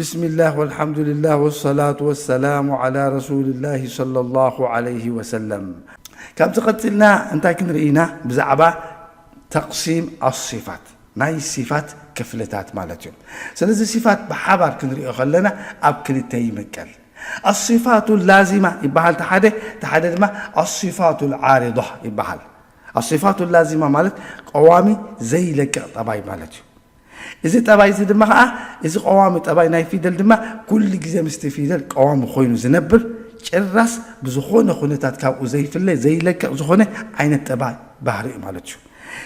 بسم الله والحمد لله والصلاة والسلام على رسول الله صلى الله عليه وسلم. ካብዚ ቀፂልና እንታይ ክንርኢ ኢና? ብዛዕባ ተቕሲም ኣሲፋት፣ ናይ ሲፋት ክፍልታት ማለት እዩ። ስለዚ ሲፋት ብሓባር ክንሪኦ ከለና ኣብ ክልተ ይምቀል። ኣሲፋቱ ላዚማ ይበሃል፣ ሓደ ሓደ ድማ ኣሲፋቱ ዓሪዳ ይበሃል። ኣሲፋቱ ላዚማ ማለት ቀዋሚ ዘይለቅቕ ጠባይ ማለት እዩ። እዚ ጠባይ እዚ ድማ ከዓ፣ እዚ ቀዋሚ ጠባይ ናይ ፊደል ድማ ኩሉ ግዜ ምስቲ ፊደል ቀዋሚ ኮይኑ ዝነብር፣ ጭራስ ብዝኾነ ኩነታት ካብኡ ዘይፍለ ዘይለቅቕ ዝኾነ ዓይነት ጠባይ ባህሪ እዩ ማለት እዩ።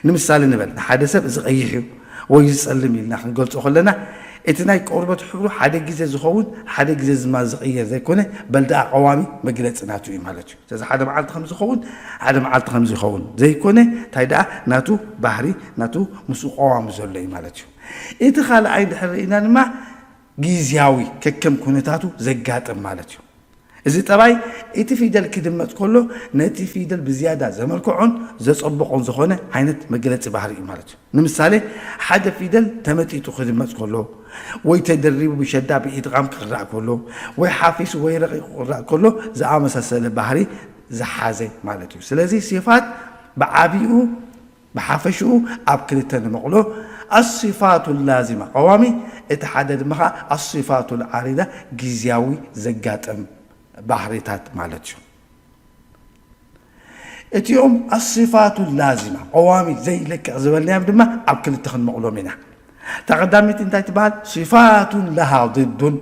ንምሳሌ ንበል፣ ንሓደ ሰብ እዚ ቀይሕ እዩ ወይ እዚ ጸልም ኢልና ክንገልጾ ከለና፣ እቲ ናይ ቆርበት ሕብሩ ሓደ ግዜ ዝኸውን ሓደ ግዜ ድማ ዝቕየር ዘይኮነ፣ በል ደኣ ቀዋሚ መግለጺ ናቱ እዩ ማለት እዩ። ስለዚ ሓደ መዓልቲ ከም ዝኸውን ሓደ መዓልቲ ከም ዝኸውን ዘይኮነ፣ እንታይ ደኣ ናቱ ባህሪ፣ ናቱ ምስኡ ቀዋሚ ዘሎ እዩ ማለት እዩ። እቲ ካልኣይ እንድሕር ርኢና ድማ ግዝያዊ ከከም ኩነታቱ ዘጋጥም ማለት እዩ። እዚ ጠባይ እቲ ፊደል ክድመጽ ከሎ ነቲ ፊደል ብዝያዳ ዘመልክዖን ዘጸብቖን ዝኾነ ዓይነት መግለጺ ባህሪ እዩ ማለት እዩ። ንምሳሌ፣ ሓደ ፊደል ተመጢጡ ክድመጽ ከሎ ወይ ተደሪቡ ብሸዳ ብኢድቓም ክቕራእ ከሎ ወይ ሓፊሱ ወይ ረቒቑ ክቕራእ ከሎ ዝኣመሳሰለ ባህሪ ዝሓዘ ማለት እዩ። ስለዚ ሲፋት ብዓቢኡ ብሓፈሽኡ ኣብ ክልተ ንመቕሎ፣ ኣሲፋቱ ላዚማ ቀዋሚ፣ እቲ ሓደ ድማ ኸዓ ኣሲፋቱ ዓሪዳ ግዝያዊ ዘጋጥም ባህሪታት ማለት እዩ። እቲኦም ኣሲፋቱ ላዚማ ቀዋሚ ዘይለቅቕ ዝበልናዮም ድማ ኣብ ክልተ ክንመቕሎም ኢና። እታ ቀዳመይቲ እንታይ ትበሃል? ሲፋቱን ለሃ ضዱን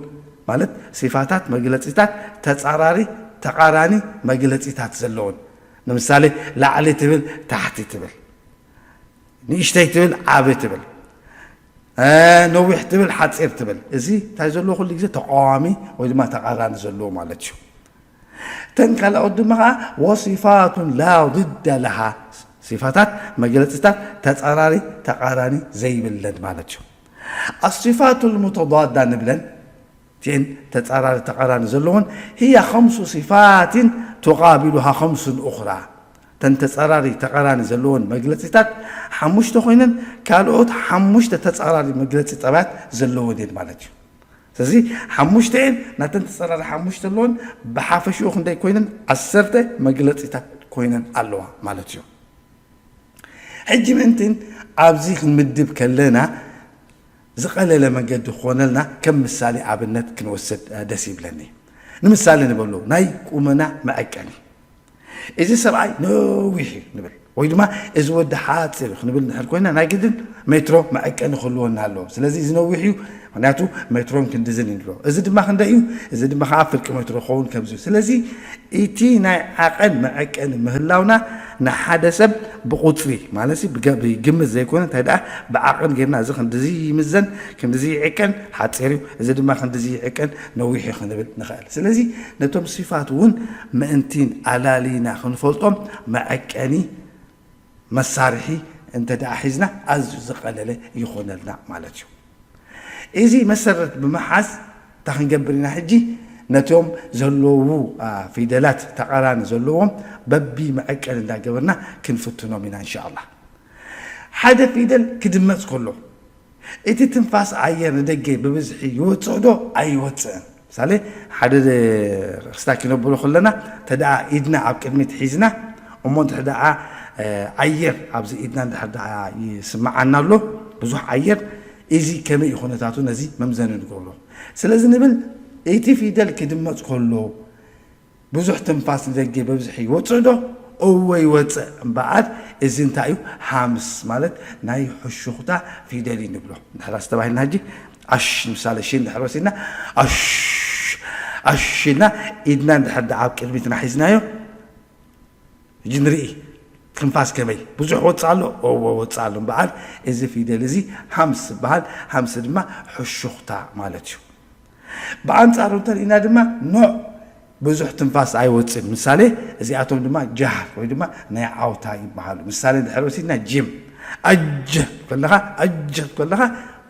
ማለት ሲፋታት መግለጺታት ተጻራሪ ተቓራኒ መግለጺታት ዘለውን። ንምሳሌ ላዕሊ ትብል ታሕቲ ትብል፣ ንእሽተይ ትብል ዓቢ ትብል፣ እ፣ ነዊሕ ትብል ሓጺር ትብል። እዚ እንታይ ዘለዎ? ኩሉ ግዜ ተቃዋሚ ወይ ድማ ተቓራኒ ዘለዎ ማለት እዩ። እተን ካልኦት ድማ ኸዓ ወሲፋቱን ላ ضد ለሃ፣ ሲፋታት መግለጺታት ተጻራሪ ተቓራኒ ዘይብለን ማለት እዩ። ኣሲፋቱ ልሙተዳዳ ንብለን እቲኤን ተጻራሪ ተቓራኒ ዘለዎን፣ ህያ ኸምሱ ሲፋትን ቱቃቢሉሃ ኸምሱን ኡኽራ። እተን ተጻራሪ ተቓራኒ ዘለዎን መግለጺታት ሓሙሽተ ኮይነን፣ ካልኦት ሓሙሽተ ተጻራሪ መግለጺ ጠባያት ዘለወን እየን ማለት እዩ። ስለዚ ሓሙሽተ እየን፣ ናተን ተጻራሪ ሓሙሽተ ኣለወን፣ ብሓፈሽኡ ክንደይ ኮይነን? ዓሰርተ መግለጺታት ኮይነን ኣለዋ ማለት እዩ። ሕጂ ምእንትን ኣብዚ ክንምድብ ከለና ዝቐለለ መንገዲ ክኾነልና ከም ምሳሌ ኣብነት ክንወስድ፣ እ፣ ደስ ይብለኒ። ንምሳሌ ንበሎ ናይ ቁመና መዐቀኒ። እዚ ሰብኣይ ነዊሕ እዩ ንብል፣ ወይ ድማ እዚ ወዲ ሓፂር እዩ ክንብል እንድሕር ኮይና ናይ ግድን ሜትሮ መዐቀኒ ክህልወና ኣለዎ። ስለዚ እዚ ነዊሕ እዩ፣ ምክንያቱ ሜትሮን ክንድዝን እዩ ንብሎ። እዚ ድማ ክንደይ እዩ? እዚ ድማ ከዓ ፍርቂ ሜትሮ ክኸውን ከምዚ እዩ። ስለዚ እቲ ናይ ዓቐን መዐቀኒ ምህላውና ንሓደ ሰብ ብቁፅሪ ማለት ሲ ብገ-፣ ብግምት ዘይኮነ እንታይ ደኣ ብዓቐን ጌርና እዚ ክንድዚ ይምዘን፣ ክንድዚ ይዕቀን ሓፂር እዩ፣ እዚ ድማ ክንድዚ ይዕቀን ነዊሕ እዩ ክንብል ንኽእል። ስለዚ ነቶም ሲፋት እውን ምእንቲን ኣላሊና ክንፈልጦም መዐቀኒ መሳርሒ እንተ ደኣ ሒዝና ኣዝዩ ዝቐለለ ይኾነልና ማለት እዩ። እዚ መሰረት ብምሓዝ እንታይ ክንገብር ኢና ሕጂ? ነቶም ዘለዉ፣ አ፣ ፊደላት ተቓራኒ ዘለዎም በቢ መዐቀኒ እንዳገበርና ክንፍትኖም ኢና እንሻ ኣላህ። ሓደ ፊደል ክድመጽ ከሎ እቲ ትንፋስ ኣየር ንደገ ብብዝሒ ይወጽእ ዶ ኣይወጽእን? ምሳሌ፣ ሓደ ክስታኪ ነብሎ ከለና፣ እንተ ደኣ ኢድና ኣብ ቅድሚት ሒዝና፣ እሞ እንድሕር ደኣ፣ እ፣ ኣየር ኣብዚ ኢድና እንድሕር ደኣ ይስምዓና ኣሎ፣ ብዙሕ ኣየር፣ እዚ ከመይ እዩ ኩነታቱ? ነዚ መምዘኒ ንገብሮ። ስለዚ ንብል፣ እቲ ፊደል ክድመጽ ከሎ፣ ብዙሕ ትንፋስ ንደገ በብዝሒ ይወጽእ ዶ? እወ ይወጽእ። እምበኣር እዚ እንታይ እዩ? ሃምስ ማለት ናይ ሕሹኽታ ፊደል እዩ ንብሎ። እንድሕር ኣስተባሂልና ሕጂ ኣሽ፣ ንምሳሌ ሽን እንድሕር ወሲድና ኣሽ፣ ኣሽ ኢልና ኢድና እንድሕር ደኣ ኣብ ቅድሚትና ሒዝናዮ፣ ሕጂ ንርኢ ትንፋስ ከመይ ብዙሕ ወጽእ ኣሎ? እወ ወጽእ ኣሎ። እምበኣር እዚ ፊደል እዚ ሃምስ ዝበሃል፣ ሃምስ ድማ ሕሹኽታ ማለት እዩ። ብኣንጻሩ እንተ ርኢና ድማ ኖዕ ብዙሕ ትንፋስ ኣይወጽእን። ምሳሌ እዚኣቶም ድማ ጃህር ወይ ድማ ናይ ዓውታ ይበሃሉ። ምሳሌ እንድሕር ወሲድና ጂም፣ ኣጀ ከለኻ፣ ኣጀ ከለኻ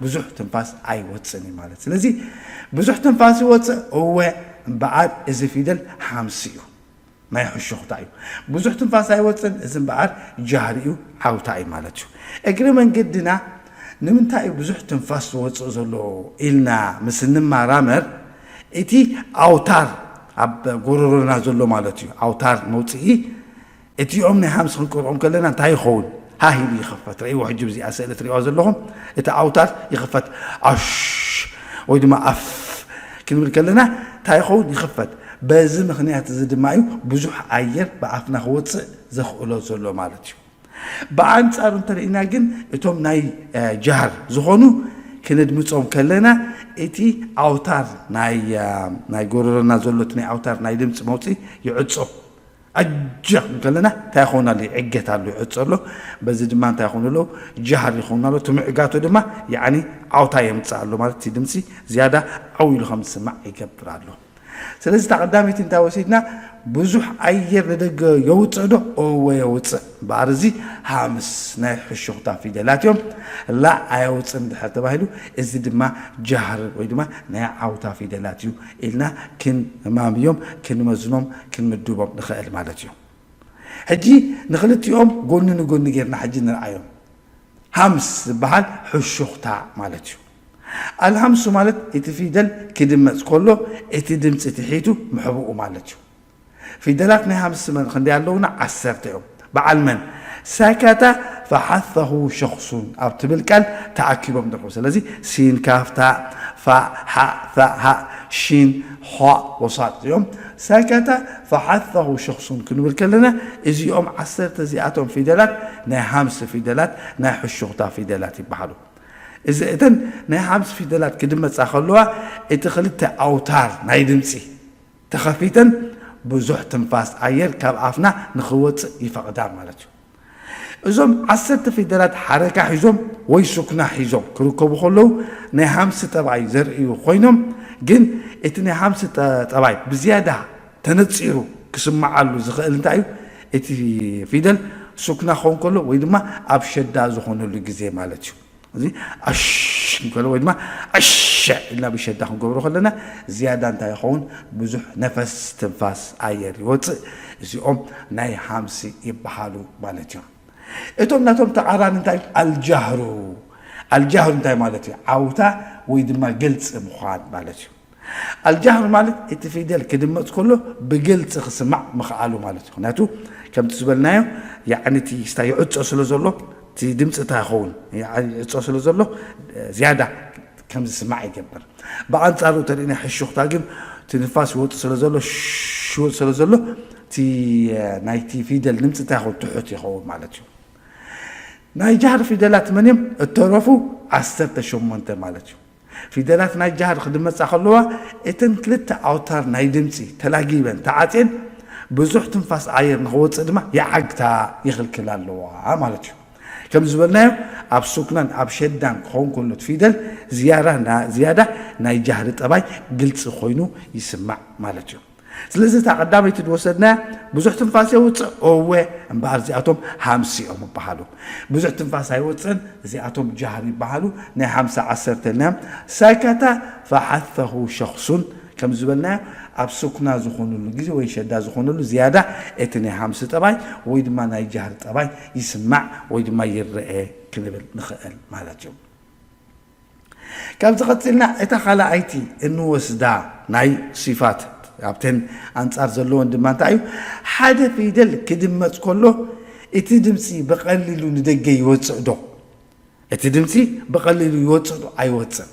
ብዙሕ ትንፋስ ኣይወጽእን እዩ ማለት። ስለዚ ብዙሕ ትንፋስ ይወጽእ፣ እወ፣ እምበኣር እዚ ፊደል ሃምስ እዩ። ናይ ሕሹኽታ እዩ። ብዙሕ ትንፋስ ኣይወጽእን፣ እዚ እምበኣር ጃህሪ እዩ፣ ዓውታ እዩ ማለት እዩ። እግሪ መንገድና ንምንታይ እዩ ብዙሕ ትንፋስ ዝወፅእ ዘሎ ኢልና ምስ እንመራመር፣ እቲ ኣውታር ኣብ ጎረሮና ዘሎ ማለት እዩ፣ ኣውታር መውፅኢ፣ እቲኦም ናይ ሃምስ ክንቆርኦም ከለና እንታይ ይኸውን? ሃህ ኢሉ ይኸፈት። ረእይዎ ሕጂ ብዚኣ ስእሊ ትሪእዋ ዘለኹም፣ እቲ ኣውታር ይኸፈት። ኣሽ ወይ ድማ ኣፍ ክንብል ከለና እንታይ ይኸውን? ይኸፈት። በዚ ምኽንያት እዚ ድማ እዩ ብዙሕ ኣየር ብኣፍና ክወፅእ ዘኽእሎ ዘሎ ማለት እዩ። ብኣንጻሩ እንተርኢና ግን እቶም ናይ ጃህር ዝኾኑ ክነድምጾም ከለና እቲ ኣውታር ናይ ናይ ጎረሮና ዘሎ እቲ ናይ ኣውታር ናይ ድምፂ መውፅኢ ይዕጾ። ኣጀ ከለና እንታይ ይኸውን ኣሎ? ይዕገት ኣሎ፣ ይዕጾ ኣሎ። በዚ ድማ እንታይ ይኸውን ኣሎ? ጃህር ይኸውን ኣሎ። እቲ ምዕጋቱ ድማ ያኒ ዓውታ የምፅእ ኣሎ ማለት እቲ ድምፂ ዝያዳ ዓው ኢሉ ከም ዝስማዕ ይገብር ኣሎ። ስለዚ እታ ቀዳመይቲ እንታይ ወሲድና? ብዙሕ ኣየር ንደገ የውፅእ ዶ? እወ የውፅእ። እምበኣር እዚ ሃምስ ናይ ሕሹኽታ ፊደላት እዮም። ላ ኣየውፅእን ድሕር ተባሂሉ፣ እዚ ድማ ጃህር ወይ ድማ ናይ ዓውታ ፊደላት እዩ ኢልና ክንማምዮም፣ ክንመዝኖም፣ ክንምድቦም ንኽእል ማለት እዩ። ሕጂ ንኽልቲኦም ጎኒ ንጎኒ ጌርና ሕጂ ንርኣዮም። ሃምስ ዝበሃል ሕሹኽታ ማለት እዩ። ኣልሃምሱ ማለት እቲ ፊደል ክድመፅ ከሎ እቲ ድምፂ ትሒቱ ምሕብኡ ማለት እዩ። ፊደላት ናይ ሃምስ መን ክንደይ ኣለውና? ዓሰርተ እዮም። በዓል መን? ሰከተ ፈሓሰሁ ሸኽሱን ኣብ ትብል ቃል ተኣኪቦም ንረኽቡ። ስለዚ ሲን፣ ካፍ፣ ታእ፣ ፋእ፣ ሓእ፣ ፋእ፣ ሃእ፣ ሺን፣ ዃእ ወሳድ እዮም። ሰከተ ፈሓሰሁ ሸኽሱን ክንብል ከለና እዚኦም ዓሰርተ እዚኣቶም ፊደላት ናይ ሃምስ ፊደላት፣ ናይ ሕሹኽታ ፊደላት ይበሃሉ። እዚ እተን ናይ ሃምስ ፊደላት ክድመፃ ከለዋ እቲ ክልተ ኣውታር ናይ ድምፂ ተኸፊተን ብዙሕ ትንፋስ ኣየር ካብ ኣፍና ንኽወፅእ ይፈቕዳ ማለት እዩ። እዞም ዓሰርተ ፊደላት ሓረካ ሒዞም ወይ ሱክና ሒዞም ክርከቡ ከለዉ ናይ ሃምሲ ጠባይ ዘርእዩ ኮይኖም፣ ግን እቲ ናይ ሃምሲ ጠ-፣ ጠባይ ብዝያዳ ተነፂሩ ክስምዓሉ ዝኽእል እንታይ እዩ? እቲ ፊደል ሱክና ክኸውን ከሎ ወይ ድማ ኣብ ሸዳ ዝኾነሉ ግዜ ማለት እዩ። እዚ ኣሽ እንከሎ ወይ ድማ ኣሸ ኢልና ብሸዳ ክንገብሮ ከለና ዝያዳ እንታይ ይኸውን? ብዙሕ ነፈስ ትንፋስ ኣየር ይወፅእ። እዚኦም ናይ ሃምሲ ይበሃሉ ማለት እዮም። እቶም ናቶም ተቓራኒ እንታይ እዩ? ኣልጃህሩ። ኣልጃህሩ እንታይ ማለት እዩ? ዓውታ ወይ ድማ ግልፂ ምዃን ማለት እዩ። ኣልጃህር ማለት እቲ ፊደል ክድመፅ ከሎ ብግልፂ ክስማዕ ምኽኣሉ ማለት እዩ። ምክንያቱ ከምቲ ዝበልናዮ ያዕኒ እቲ ስታ ይዕፆ ስለ ዘሎ እቲ ድምፂ እንታይ ይኸውን? ያዕኒ ይዕፆ ስለ ዘሎ ዝያዳ ከም ዝስማዕ ይገብር። ብኣንፃሩ ተሪእና ሕሹኽታ ግን እቲ ንፋስ ይወፅ ስለ ዘሎ ሽወፅ ስለ ዘሎ እቲ ናይቲ ፊደል ድምፂ እንታይ ይኸውን? ትሑት ይኸውን ማለት እዩ። ናይ ጃህር ፊደላት መን እዮም? እተረፉ ዓሰርተ ሸሞንተ ማለት እዩ። ፊደላት ናይ ጃህር ክድመፃ ከለዋ እተን ክልተ ኣውታር ናይ ድምፂ ተላጊበን ተዓፅየን ብዙሕ ትንፋስ ኣየር ንክወፅእ ድማ ይዓግታ ይኽልክል ኣለዋ ማለት እዩ። ከም ዝበልናዮ ኣብ ሱክናን ኣብ ሸዳን ክኸውን ከሎ እቲ ፊደል ዝያዳ ና-፣ ዝያዳ ናይ ጃህሪ ጠባይ ግልፂ ኮይኑ ይስማዕ ማለት እዩ። ስለዚ እታ ቀዳመይቲ ዝወሰድናያ ብዙሕ ትንፋስ የውፅእ፣ እወ፣ እምበኣር እዚኣቶም ሃምሲ እዮም ይበሃሉ። ብዙሕ ትንፋስ ኣይወፅእን፣ እዚኣቶም ጃህር ይበሃሉ። ናይ ሃምሳ ዓሰርተ ኢልናዮም። ሰከተ ፈሓተሁ ሸኽሱን ከም ዝበልናዮ ኣብ ሱክና ዝኾኑሉ ግዜ ወይ ሸዳ ዝኾኑሉ ዝያዳ እቲ ናይ ሃምሲ ጠባይ ወይ ድማ ናይ ጃህር ጠባይ ይስማዕ ወይ ድማ ይረአ ክንብል ንኽእል ማለት እዩ። ካብዚ ቀፂልና እታ ካልኣይቲ እንወስዳ ናይ ሲፋት ኣብተን ኣንፃር ዘለወን ድማ እንታይ እዩ? ሓደ ፊደል ክድመፅ ከሎ እቲ ድምፂ ብቐሊሉ ንደገ ይወፅእ ዶ? እቲ ድምፂ ብቐሊሉ ይወፅእ ዶ ኣይወፅእን?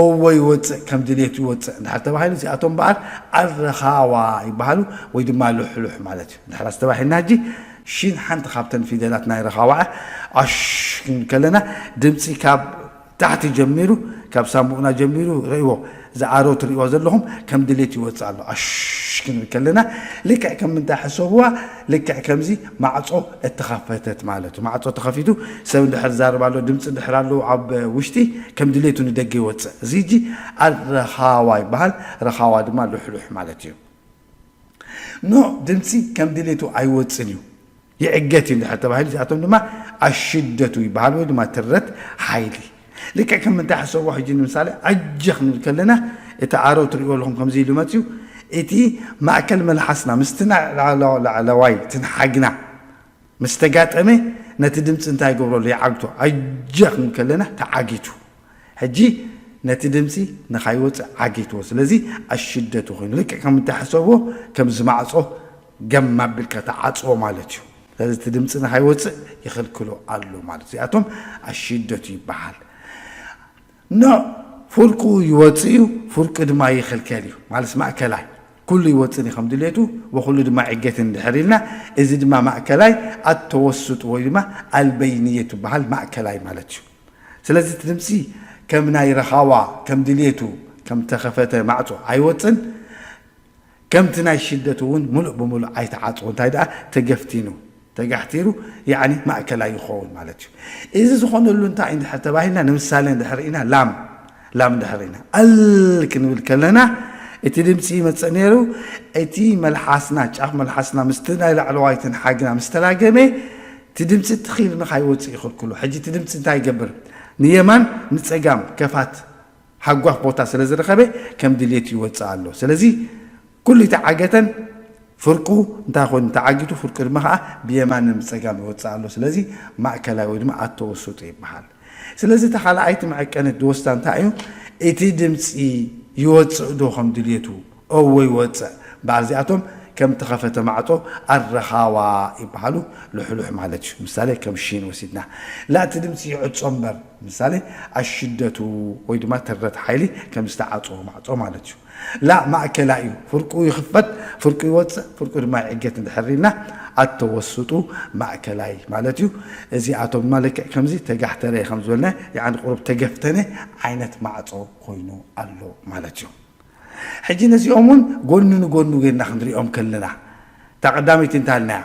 እወ ይወፅእ፣ ከም ድሌቱ ይወፅእ እንድሕር ተባሂሉ እዚኣቶም በዓል ኣረኻዋ ይበሃሉ ወይ ድማ ልሕሉሕ ማለት እዩ። እንድሕር ኣስተባሂልና ሕጂ ሽን ሓንቲ ካብተን ፊደላት ናይ ረኻዋ ኣሽ ክንብል ከለና ድምፂ ካብ ታሕቲ ጀሚሩ ካብ ሳምቡእና ጀሚሩ ርእይዎ፣ ዝኣረው ትርእይዎ ዘለኹም ከም ድሌት ይወፅእ ኣሎ። ኣሽ ክንብል ከለና ልክዕ ከም ምንታይ ሕሰብዋ፣ ልክዕ ከምዚ ማዕፆ እተኸፈተት ማለት እዩ። ማዕፆ ተኸፊቱ ሰብ እንድሕር ዛረብ ኣሎ፣ ድምፂ እንድሕር ኣሎ ኣብ ውሽጢ ከም ድሌቱ ንደገ ይወፅእ። እዚ ሕጂ ኣረኻዋ ይበሃል። ረኻዋ ድማ ልሕሉሕ ማለት እዩ። ኖ ድምፂ ከም ድሌቱ ኣይወፅን እዩ፣ ይዕገት እዩ እንድሕር ተባሂሉ እዚኣቶም ድማ ኣሽደቱ ይበሃል ወይ ድማ ትረት ሓይሊ። ልክዕ ከም ምንታይ ሕሰብዎ ሕጂ ንምሳሌ ኣጀ ክንብል ከለና እቲ ኣረው ትርእይዎ ኣለኹም ከምዚ ኢሉ መፅዩ እቲ ማእከል መልሓስና ምስቲ ናይ ላዕለ-፣ ላዕለዋይ ትንሓግና ምስ ተጋጠመ ነቲ ድምፂ እንታይ ይገብረሉ? ይዓግቶ። ኣጀ ክንብል ከለና ተዓጊቱ። ሕጂ ነቲ ድምፂ ንኻይወፅእ ዓጊትዎ። ስለዚ ኣሽደቱ ኮይኑ ልክዕ ከም እተሓሰብዎ ከም ዝማዕፆ ገም ኣቢልካ ተዓፅዎ ማለት እዩ። ስለዚ እቲ ድምፂ ንኻይወፅእ ይኽልክሎ ኣሎ ማለት እዩ። እዚኣቶም ኣሽደቱ ይበሃል። ኖዕ ፍርቁ ይወፅእ እዩ፣ ፍርቁ ድማ ይኽልከል እዩ። ማለት ማእከላይ ኩሉ ይወፅን እዩ ከም ድሌቱ፣ ወኩሉ ድማ ዕገትን እንድሕር ኢልና፣ እዚ ድማ ማእከላይ ኣተወሱጥ ወይ ድማ ኣልበይንየት ይበሃል፣ ማእከላይ ማለት እዩ። ስለዚ እቲ ድምፂ ከም ናይ ረኻዋ ከም ድሌቱ ከም ተኸፈተ ማዕፆ ኣይወፅን፣ ከምቲ ናይ ሽደቱ እውን ሙሉእ ብሙሉእ ኣይተዓፅዎ። እንታይ ደኣ ተገፍቲኑ ተጋሕቲሩ ያዕኒ ማእከላይ ይኸውን ማለት እዩ። እዚ ዝኾነሉ እንታይ እንድሕር ተባሂልና ንምሳሌ እንድሕር ኢና ላም ላም እንድሕር ኢና ኣል ክንብል ከለና እቲ ድምፂ ይመፅእ ነይሩ። እቲ መልሓስና ጫፍ መልሓስና ምስቲ ናይ ላዕለዋይትን ሓግና ምስ ተላገመ እቲ ድምፂ ትኺሉ ንኻይወፅእ ይኽልክሎ። ሕጂ እቲ ድምፂ እንታይ ይገብር? ንየማን ንፀጋም ከፋት ሃጓፍ ቦታ ስለ ዝረኸበ ከም ድሌቱ ይወፅእ ኣሎ። ስለዚ ኩሉ ተዓገተን ፍርቁ እንታይ ኮይኑ ተዓጊቱ ፍርቁ ድማ ከዓ ብየማንን ብፀጋም ይወፅእ ኣሎ። ስለዚ ማእከላይ ወይ ድማ ኣተወሱጡ ይበሃል። ስለዚ እታ ካልኣይቲ መዐቀኒት ዝወስዳ እንታይ እዩ? እቲ ድምፂ ይወፅእ ዶ ከም ድሌቱ? እወ ይወፅእ። በዓል እዚኣቶም ከም ተኸፈተ ማዕፆ ኣረኻዋ ይበሃሉ። ልሕሉሕ ማለት እዩ። ምሳሌ ከም ሺን ወሲድና ላ እቲ ድምፂ ይዕፆ እምበር ምሳሌ ኣሽደቱ ወይ ድማ ተረት ሓይሊ ከም ዝተዓፅዎ ማዕፆ ማለት እዩ። ላ ማእከላ እዩ። ፍርቁ ይኽፈት፣ ፍርቁ ይወፅእ፣ ፍርቁ ድማ ይዕገት እንድሕር ኢልና ኣተወስጡ ማእከላይ ማለት እዩ። እዚኣቶም ድማ ልክዕ ከምዚ ተጋሕተረ ከም ዝበልና ያዕኒ ቁሩብ ተገፍተነ ዓይነት ማዕፆ ኮይኑ ኣሎ ማለት እዩ። ሕጂ ነዚኦም እውን ጎኑ ንጎኑ ጌርና ክንሪኦም ከለና እታ ቀዳመይቲ እንታይ ኢልናያ?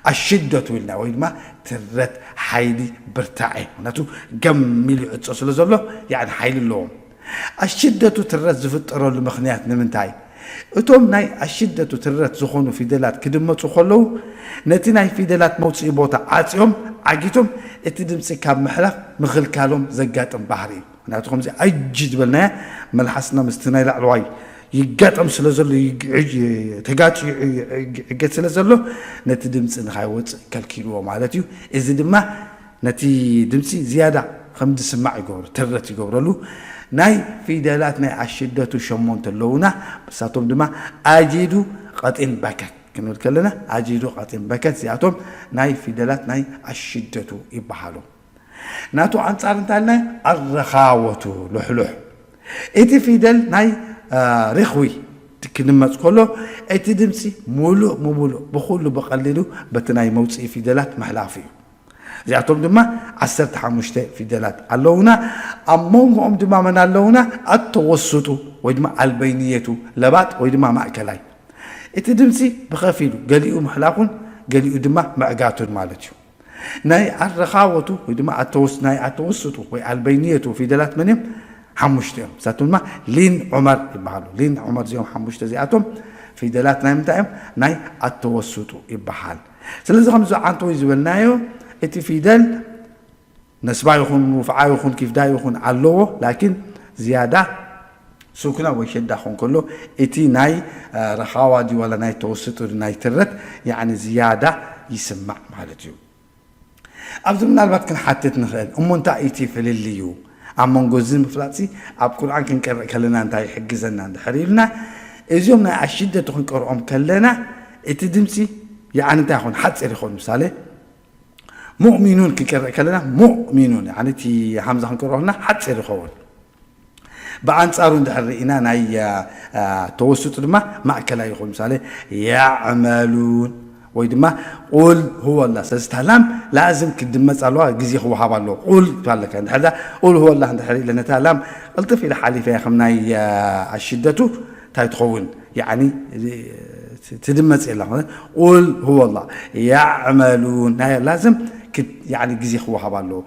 ኣሽደቱ ኢልና ወይ ድማ ትረት ሓይሊ ብርታዐ። ምክንያቱ ገም ኢሉ ይዕጾ ስለ ዘሎ ያዕኒ ሓይሊ ኣለዎም። ኣሽደቱ ትረት ዝፍጠረሉ ምኽንያት ንምንታይ? እቶም ናይ ኣሽደቱ ትረት ዝኾኑ ፊደላት ክድመፁ ከለዉ ነቲ ናይ ፊደላት መውፅኢ ቦታ ዓፅዮም ዓጊቶም እቲ ድምፂ ካብ ምሕላፍ ምኽልካሎም ዘጋጥም ባህሪ እዩ። ምክንያቱ ከምዚ ኣጅ ዝበልናያ መልሓስና ምስቲ ናይ ላዕለዋይ ይጋጠም ስለ ዘሎ ተጋጭ ዕገት ስለ ዘሎ ነቲ ድምፂ ንካይወፅእ ከልኪልዎ ማለት እዩ። እዚ ድማ ነቲ ድምፂ ዝያዳ ከም ዝስማዕ ይገብሮ ትረት ይገብረሉ። ናይ ፊደላት ናይ ኣሽደቱ ሸሞንተ ኣለዉና። ንሳቶም ድማ ኣጂዱ ቀጢን በከት ክንብል ከለና ኣጂዱ ቀጢን በከት እዚኣቶም ናይ ፊደላት ናይ ኣሽደቱ ይበሃሉ። ናቱ ኣንጻር እንታይ ኢልና ኣረኻወቱ ልሕሉሕ እቲ ፊደል ናይ ርኽዊ ክድመፅ ከሎ እቲ ድምፂ ሙሉእ ሙሉእ ብኩሉ ብቐሊሉ በቲ ናይ መውፅኢ ፊደላት ምሕላፉ እዩ። እዚኣቶም ድማ ዓሰርተ ሓሙሽተ ፊደላት ኣለውና። ኣብ መንጎኦም ድማ መን ኣለውና? ኣተወስጡ ወይ ድማ ኣልበይንየቱ ለባጥ ወይ ድማ ማእከላይ። እቲ ድምፂ ብኸፊሉ ገሊኡ ምሕላፉን ገሊኡ ድማ ምዕጋቱን ማለት እዩ። ናይ ኣረኻወቱ ወይ ድማ ኣተወስ ናይ ኣተወስጡ ወይ ኣልበይንየቱ ፊደላት መን እዮም? ሓሙሽተ እዮም። ንሳቶም ድማ ሊን ዑመር ይበሃሉ። ሊን ዑመር እዚኦም ሓሙሽተ እዚኣቶም ፊደላት ናይ ምንታይ እዮም? ናይ ኣተወስጡ ይበሃል። ስለዚ ከምዚ ዓንተወይ ዝበልናዮ እቲ ፊደል ነስባ ይኹን ውፍዓ ይኹን ኪፍዳ ይኹን ኣለዎ። ላኪን ዝያዳ ሱክና ወይ ሸዳ ክኾን ከሎ እቲ ናይ ረኻዋ ድዩ ዋላ ናይ ተወስጡ ናይ ትረት ያዕኒ ዝያዳ ይስማዕ ማለት እዩ። ኣብዚ ምናልባት ክንሓትት ንኽእል እሞ እንታይ እቲ ፍልልዩ ኣብ መንጎ እዚ ምፍላጥሲ ኣብ ቁርኣን ክንቀርእ ከለና እንታይ ይሕግዘና እንድሕር ኢልና እዚኦም ናይ ኣሽደቱ ክንቀርኦም ከለና እቲ ድምፂ ያዕኒ እንታይ ይኾን ሓፂር ይኾን ምሳሌ ሙእሚኑን ክንቀርእ ከለና ሙእሚኑን ያዕኒ እቲ ሃምዛ ክንቀርኦ ከለና ሓፂር ይኸውን። ብኣንጻሩ እንድሕር ርኢና ናይ ተወስጡ ድማ ማእከላይ ይኹን ምሳሌ ያዕመሉን ወይ ድማ ቁል ሁወላ ስለዚ እታ ላም ላዝም ክድመፅ ኣለዋ ግዜ ክወሃብ ኣለዎ ቁል ትባለካ እንድሕር ቁል ሁወላ እንድሕር ኢለ ነታ ላም ቅልጥፍ ኢለ ሓሊፈያ ከም ናይ ኣሽደቱ እንታይ ትኸውን ያዕኒ ትድመፅ የላ ቁል ሁወላ ያዕመሉን ናይ ላዝም ግዜ ክወሃብ ኣለዎ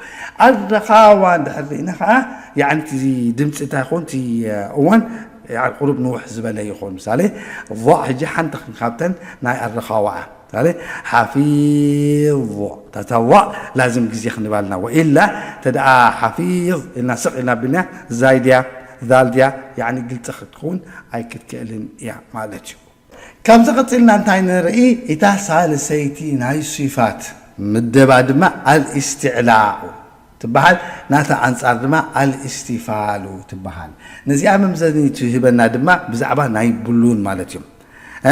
ኣረኻዋ እንድሕር ርኢና ከዓ ያዕኒ እቲ ድምፂ እንታይ ይኸውን እቲ እዋን ቁሩብ ንውሕ ዝበለ ይኸውን ምሳሌ ض ሕጂ ሓንቲ ካብተን ናይ ኣረኻዋ እያ ምሳሌ ሓፊظ ታታ ض ላዝም ግዜ ክንባልና ወኢላ ተደኣ ሓፊظ ኢልና ስቕ ኢልና ቢልና ዛይ ድያ ዛል ድያ ያዕኒ ግልፂ ክትከውን ኣይክትክእልን እያ ማለት እዩ ካብዚ ቀፂልና እንታይ ንርኢ እታ ሳልሰይቲ ናይ ሲፋት ምደባ ድማ ኣልእስትዕላኡ ትበሃል። ናታ ኣንጻር ድማ ኣልእስቲፋሉ ትበሃል። ነዚኣ መምዘኒ ትህበና ድማ ብዛዕባ ናይ ብሉን ማለት እዩ።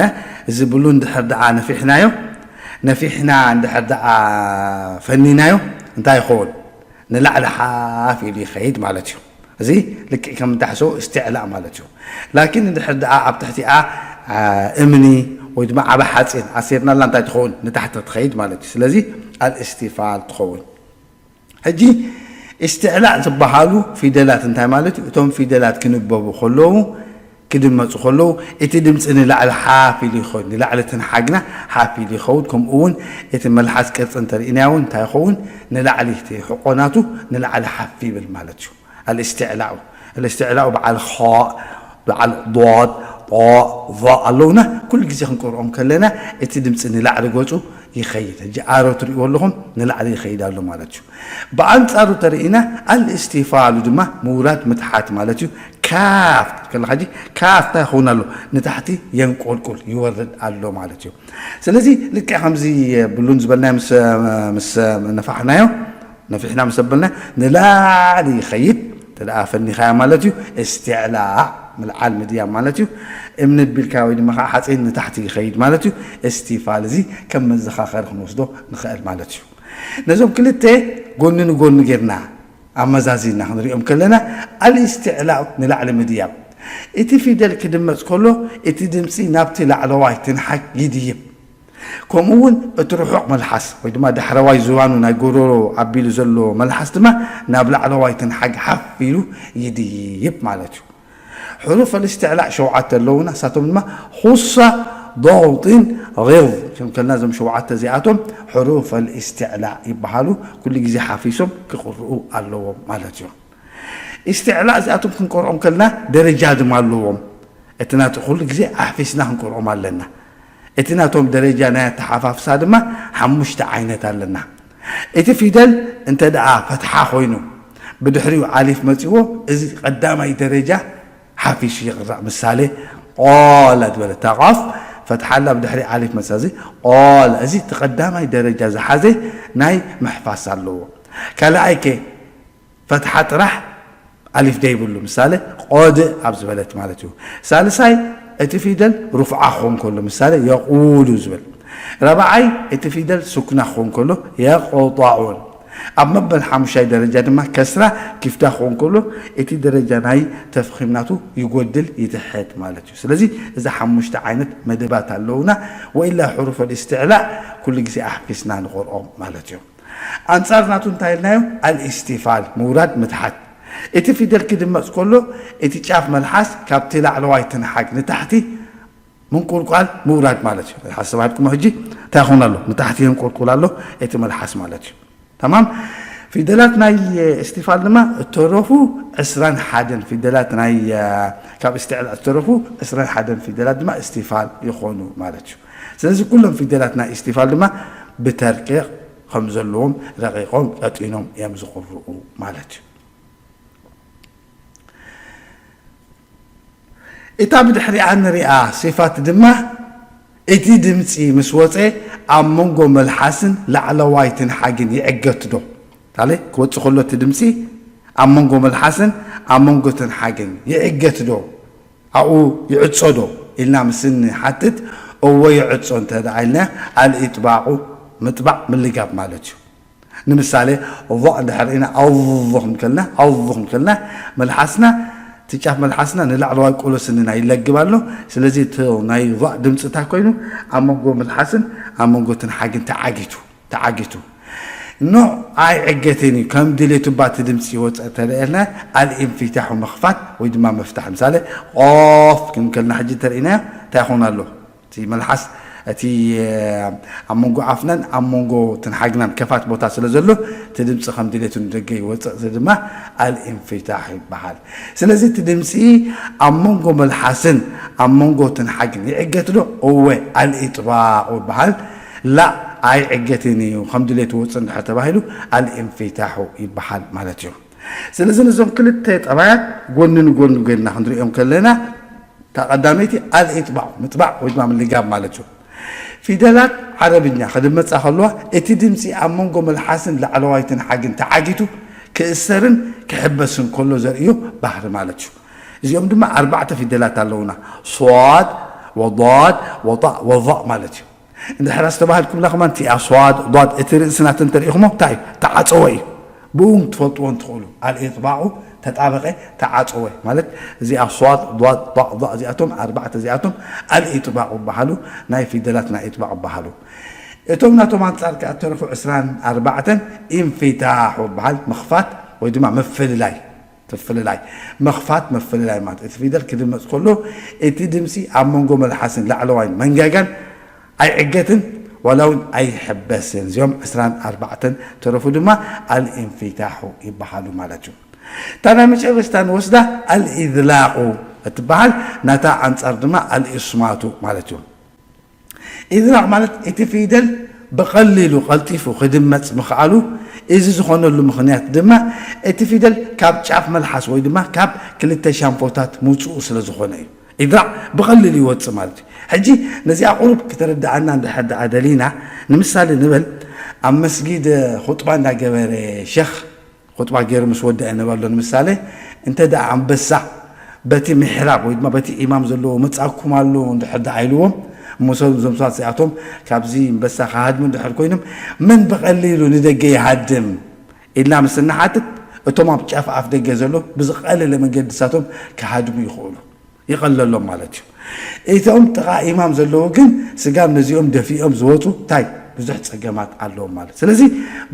እ? እዚ ብሉን ድሕር ደኣ ነፊሕናዮ፣ ነፊሕና እንድሕር ደኣ ፈኒናዮ እንታይ ይኸውን? ንላዕሊ ሓፍ ኢሉ ይኸይድ ማለት እዩ። እዚ ልክዕ ከም እንታሕሶ እስትዕላእ ማለት እዩ። ላኪን እንድሕር ደኣ ኣብ ትሕቲኣ እምኒ ወይ ድማ ዓበ ሓፂን ኣሲርናላ እንታይ ትኸውን? ንታሕቲ ትኸይድ ማለት እዩ። ስለዚ ኣልእስቲፋል ትኸውን። ሕጂ እስትዕላእ ዝበሃሉ ፊደላት እንታይ ማለት እዩ? እቶም ፊደላት ክንበቡ ከለዉ ክድመፁ ከለዉ እቲ ድምፂ ንላዕሊ ሓፍ ኢሉ ይኸውን፣ ንላዕሊ ትንሓግና ሓፍ ኢሉ ይኸውን። ከምኡ እውን እቲ መልሓስ ቅርፂ እንተርኢናዮ እውን እንታይ ይኸውን? ንላዕሊ እቲ ሕቆናቱ ንላዕሊ ሓፍ ይብል ማለት እዩ። ኣልእስትዕላኡ ኣልእስትዕላኡ በዓል ኸ በዓል ዶት ጦ ዞ ኣለውና። ኩሉ ግዜ ክንቀርኦም ከለና እቲ ድምፂ ንላዕሊ ገፁ ይኸይድ። ሕጂ ኣሮ ትርእይዎ ኣለኹም ንላዕሊ ይኸይድ ኣሎ ማለት እዩ። ብኣንፃሩ ተርእና ኣልእስቲፋሉ ድማ ምውራድ ምትሓት ማለት እዩ። ካፍ ከለካ ሕጂ ካፍ እንታይ ይኸውን ኣሎ? ንታሕቲ የንቆልቁል ይወርድ ኣሎ ማለት እዩ። ስለዚ ልክዕ ከምዚ ብሉን ዝበልናዮ ምስ ነፋሕናዮ ነፊሕና ምስ ኣበልና ንላዕሊ ይኸይድ። ተደኣ ፈኒኻያ ማለት እዩ። እስትዕላእ ምልዓል ምድያብ ማለት እዩ። እምኒ ቢልካ ወይ ድማ ከዓ ሓፂን ንታሕቲ ይኸይድ ማለት እዩ። እስቲፋል እዚ ከም መዘኻኸሪ ክንወስዶ ንኽእል ማለት እዩ። ነዞም ክልተ ጎኒ ንጎኒ ጌርና ኣመዛዚና ክንሪኦም ከለና ኣልእስትዕላእ ንላዕሊ ምድያብ እቲ ፊደል ክድመፅ ከሎ እቲ ድምፂ ናብቲ ላዕለዋይ ትንሓግ ይድይብ። ከምኡ እውን እቲ ርሑቕ መልሓስ ወይ ድማ ዳሕረዋይ ዝባኑ ናይ ጎሮሮ ኣቢሉ ዘሎ መልሓስ ድማ ናብ ላዕለዋይ ትንሓግ ሓፍ ኢሉ ይድይብ ማለት እዩ። ሕሩፍ ኣልእስትዕላእ ሸውዓተ ኣለውና። እሳቶም ድማ ኹሳ፣ ዶውጢን፣ ጊዝ። ከም ከልና እዞም ሸውዓተ እዚኣቶም ሕሩፍ ኣልእስትዕላእ ይበሃሉ። ኩሉ ግዜ ሓፊሶም ክቕርኡ ኣለዎም ማለት እዩ። እስትዕላእ እዚኣቶም ክንቀርኦም ከልና ደረጃ ድማ ኣለዎም። እቲ ናቱ ኩሉ ግዜ ኣሕፊስና ክንቀርኦም ኣለና። እቲ ናቶም ደረጃ ናይ ኣተሓፋፍሳ ድማ ሓሙሽተ ዓይነት ኣለና። እቲ ፊደል እንተ ደኣ ፈትሓ ኮይኑ ብድሕሪኡ ኣሊፍ መጺዎ፣ እዚ ቀዳማይ ደረጃ ሓፊሱ ይቕራእ። ምሳሌ፣ ቆለ ዝበለ እታ ቃፍ ፈትሓ ኣላ፣ ብድሕሪ ኣሊፍ መጻ። እዚ ቆለ፣ እዚ እቲ ቀዳማይ ደረጃ ዝሓዘ ናይ ምሕፋስ ኣለዎ። ካልኣይ ከ ፈትሓ ጥራሕ ኣሊፍ ደይብሉ። ምሳሌ፣ ቆድእ ኣብ ዝበለት ማለት እዩ። ሳልሳይ፣ እቲ ፊደል ሩፍዓ ክኾን ከሎ፣ ምሳሌ፣ የቁሉ ዝብል። ራብዓይ፣ እቲ ፊደል ሱክና ክኾን ከሎ፣ የቆጣዑን። ኣብ መበል ሓሙሻይ ደረጃ ድማ ከስራ ኪፍታ ክኾን ከሎ፣ እቲ ደረጃ ናይ ተፍኺም ናቱ ይጎድል፣ ይትሕት ማለት እዩ። ስለዚ፣ እዚ ሓሙሽተ ዓይነት መደባት ኣለውና። ወኢላ ሕሩፍ ኣልእስትዕላእ ኩሉ ግዜ ኣሕፊስና ንቖርኦም ማለት እዩ። ኣንጻር ናቱ እንታይ ኢልናዮ? ኣልእስቲፋል፣ ምውራድ ምትሓት። እቲ ፊደል ክድመጽ ከሎ፣ እቲ ጫፍ መልሓስ ካብቲ ላዕለዋይ ትንሓግ ንታሕቲ ምንቁልቋል ምውራድ ማለት እዩ። ሓሳብ ሃድኩሞ ሕጂ እንታይ ይኸውን ኣሎ? ንታሕቲ የንቁልቁል ኣሎ እቲ መልሓስ ማለት እዩ። ተማም? ፊደላት ናይ እስቲፋል ድማ እተረፉ ዕስራን ሓደን ፊደላት ናይ፣ እ፣ ካብ እስትዕላእ ዝተረፉ ዕስራን ሓደን ፊደላት ድማ እስቲፋል ይኾኑ ማለት እዩ። ስለዚ ኩሎም ፊደላት ናይ እስቲፋል ድማ ብተርቂቕ ከም ዘለዎም ረቂቖም ቀጢኖም እዮም ዝቕርኡ ማለት እዩ። እታ ብድሕሪኣ ንሪኣ ሲፋት ድማ እቲ ድምፂ ምስ ወፀ ኣብ መንጎ መልሓስን ላዕለዋይ ትንሓግን ይዕገት ዶ? ታለ ክወፅእ ከሎ እቲ ድምፂ ኣብ መንጎ መልሓስን ኣብ መንጎ ትንሓግን ይዕገት ዶ? ኣብኡ ይዕጾ ዶ? ኢልና ምስ ንሓትት እወ ይዕጾ እንተ ደኣ ኢልና ኣልኢጥባቑ ምጥባቕ ምልጋብ ማለት እዩ። ንምሳሌ ظ እንድሕር ርኢና ኣظ ክንከልና ኣظ ክንከልና መልሓስና እቲ ጫፍ መልሓስና ንላዕለዋይ ቆሎ ስንና ይለግብ ኣሎ። ስለዚ እቲ ናይ ظ ድምፂ እንታይ ኮይኑ ኣብ መንጎ መልሓስን ኣብ መንጎ ትንሓግን ተዓጊቱ ተዓጊቱ ኖ ኣይዕገትን እዩ። ከም ድሌቱ ባቲ ድምፂ ይወፅእ ተለየልና ኣልኢንፊታሑ ምኽፋት ወይ ድማ ምፍታሕ። ምሳሌ ቆፍ ክንከልና ሕጂ እንተርኢናዮ እንታይ ይኸውን ኣሎ? እቲ መልሓስ እቲ ኣብ መንጎ ኣፍናን ኣብ መንጎ ትንሓግናን ከፋት ቦታ ስለ ዘሎ እቲ ድምፂ ከም ድሌቱ ንደገ ይወፅእ። እዚ ድማ ኣልኢንፊታሕ ይበሃል። ስለዚ እቲ ድምፂ ኣብ መንጎ መልሓስን ኣብ መንጎ ትንሓግን ይዕገት ዶ? እወ ኣልኢጥባቑ ይበሃል። ላ ኣይዕገትን እዩ ከም ድሌቱ ይወፅእ እንድሕር ተባሂሉ ኣልኢንፊታሑ ይበሃል ማለት እዩ። ስለዚ ነዞም ክልተ ጠባያት ጎኒ ንጎኒ ጎንና ክንሪኦም ከለና እታ ቀዳመይቲ ኣልኢጥባቑ ምጥባቕ ወይ ድማ ምልጋብ ማለት እዩ። ፊደላት ዓረብኛ ክድመጻ ከለዋ፣ እቲ ድምጺ ኣብ መንጎ መልሓስን ላዕለዋይትን ሓግን ተዓጊቱ ክእሰርን ክሕበስን ከሎ ዘርእዮ ባህሪ ማለት እዩ። እዚኦም ድማ ኣርባዕተ ፊደላት ኣለውና፣ ሷድ ወዳድ ወጣእ ወዛእ ማለት እዩ። እንድሕር ኣስተባህልኩምላ ከማን እቲኣ ሷድ ዳድ እቲ ርእሲ ናተን ተሪኢኹሞ እንታይ እዩ? ተዓጸወ እዩ። ብኡ ትፈልጥዎን ትኽእሉ። ኣልኢጥባቑ ተጣበቐ፣ ተዓጸወ ማለት እዚኣ ሷድ ዳድ ጣእ ዛእ እዚኣቶም ኣርባዕተ እዚኣቶም ኣልኢጥባቑ ይበሃሉ። ናይ ፊደላት ናይ ኢጥባቕ ይበሃሉ። እቶም ናቶም ኣንጻር ከኣ እተረፉ ዕስራን ኣርባዕተን ኢንፊታሑ ይበሃል፣ ምኽፋት ወይ ድማ ምፍልላይ። ምፍልላይ ምኽፋት ምፍልላይ ማለት እቲ ፊደል ክድመጽ ከሎ እቲ ድምጺ ኣብ መንጎ መልሓስን ላዕለዋይን መንጋጋን ኣይዕገትን ዋላ እውን ኣይሕበስን። እዚኦም ዕስራን ኣርባዕተን ተረፉ ድማ ኣልኢንፊታሑ ይበሃሉ ማለት እዩ። እታ ናይ መጨረሽታ ንወስዳ ኣልኢዝላቁ እትበሃል፣ ናታ ኣንጻር ድማ ኣልኢስማቱ ማለት እዩ። ኢዝላቕ ማለት እቲ ፊደል ብቐሊሉ ቀልጢፉ ክድመጽ ምኽኣሉ፣ እዚ ዝኾነሉ ምኽንያት ድማ እቲ ፊደል ካብ ጫፍ መልሓስ ወይ ድማ ካብ ክልተ ሻንፎታት ምውጽኡ ስለ ዝኾነ እዩ። ኢድራዕ ብቐሊሉ ይወጽእ ማለት እዩ። ሕጂ ነዚኣ ቁሩብ ክተረድኣና እንድሕር ደኣ ደሊና፣ ንምሳሌ ንበል ኣብ መስጊድ ኹጥባ እንዳገበረ ሸኽ ኹጥባ ገይሩ ምስ ወደአ ንበሎ ንምሳሌ፣ እንተ ደኣ ኣንበሳ በቲ ምሕራብ ወይ ድማ በቲ ኢማም ዘለዎ መጻእኩም ኣሎ እንድሕር ደኣ ኢልዎም፣ እሞ ሰብ እዞም ሰባት እዚኣቶም ካብዚ ኣንበሳ ክሃድሙ እንድሕር ኮይኖም መን ብቐሊሉ ንደገ ይሃድም ኢልና ምስ እንሓትት፣ እቶም ኣብ ጫፍ ኣፍ ደገ ዘሎ ብዝቐለለ መንገዲ ንሳቶም ክሃድሙ ይኽእሉ። ይቐለሎም ማለት እዩ። እቶም ጥቓ ኢማም ዘለዉ ግን ስጋብ ነዚኦም ደፊኦም ዝወፁ እንታይ ብዙሕ ፀገማት ኣለዎም ማለት። ስለዚ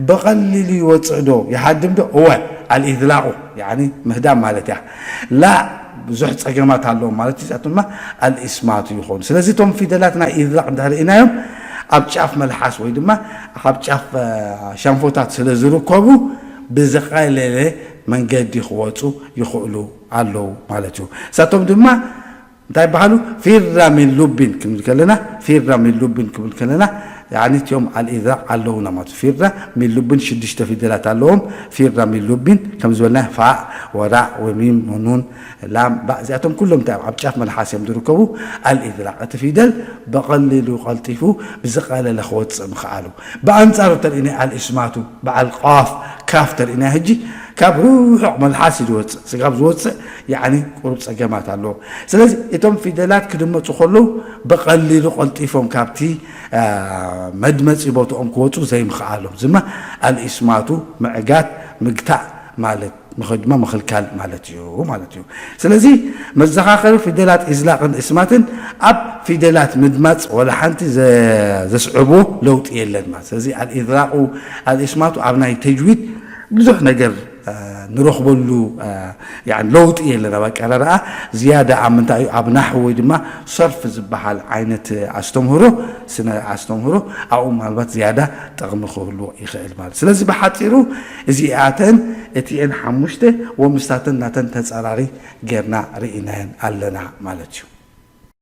ብቐሊሉ ይወፅእ ዶ ይሃድም ዶ? እወ፣ ኣልኢዝላቑ ያኒ ምህዳም ማለት እያ። ላ ብዙሕ ፀገማት ኣለዎም ማለት እዩ። እዚኣቶም ድማ ኣልኢስማቱ ይኾኑ። ስለዚ እቶም ፊደላት ናይ ኢዝላቕ እንድሕር ኢናዮም ኣብ ጫፍ መልሓስ ወይ ድማ ኣብ ጫፍ ሻንፎታት ስለ ዝርከቡ ብዝቐለለ መንገዲ ክወፁ ይኽእሉ ኣለዉ ማለት እዩ። እሳቶም ድማ እንታይ ይበሃሉ? ፊራ ሚን ሉቢን ክንብል ከለና፣ ፊራ ሚን ሉቢን ክንብል ከለና ያኒ እቲኦም ኣልኢዛቕ ኣለዉና ማለት እዩ። ፊራ ሚን ሉቢን ሽዱሽተ ፊደላት ኣለዎም። ፊራ ሚን ሉቢን ከም ዝበልና ፋእ ወራእ ወሚም ወኑን ላም ባእ እዚኣቶም ኩሎም እንታይ ኣብ ጫፍ መልሓስ እዮም ዝርከቡ። ኣልኢዝላቕ እቲ ፊደል ብቐሊሉ ቀልጢፉ ብዝቐለለ ክወፅእ ምኽኣሉ። ብኣንጻሩ ተርእይና ኣልኢስማቱ በዓል ቃፍ ካፍ ተርእይና ሕጂ ካብ ርሑቕ መልሓስ እዩ ዝወፅእ። ስጋብ ዝወፅእ ያኒ ቁሩብ ፀገማት ኣለዎ። ስለዚ እቶም ፊደላት ክድመፁ ከለዉ ብቐሊሉ ቀልጢፎም ካብቲ መድመፂ ቦትኦም ክወፁ ዘይምኽኣሎም ዝማ ኣልኢስማቱ ምዕጋት ምግታእ ማለት ምኸ ድማ ምኽልካል ማለት እዩ ማለት እዩ። ስለዚ መዘኻኸሪ ፊደላት ኢዝላቕን እስማትን ኣብ ፊደላት ምድማፅ ወላ ሓንቲ ዘስዕቦ ለውጢ የለን ማለት። ስለዚ ኣልኢዝላቑ ኣልእስማቱ ኣብ ናይ ተጅዊድ ብዙሕ ነገር ንረኽበሉ ለውጢ የለን። ኣብ ኣቀራርኣ ዝያዳ ኣብ ምንታይ እዩ? ኣብ ናሕዊ ወይ ድማ ሰርፍ ዝበሃል ዓይነት ኣስተምህሮ፣ ስነ ኣስተምህሮ ኣብኡ ምናልባት ዝያዳ ጥቕሚ ክህልዎ ይኽእል ማለት። ስለዚ ብሓፂሩ እዚኣተን እቲኤን ሓሙሽተ ወምስታተን ናተን ተፃራሪ ጌርና ርኢናየን ኣለና ማለት እዩ።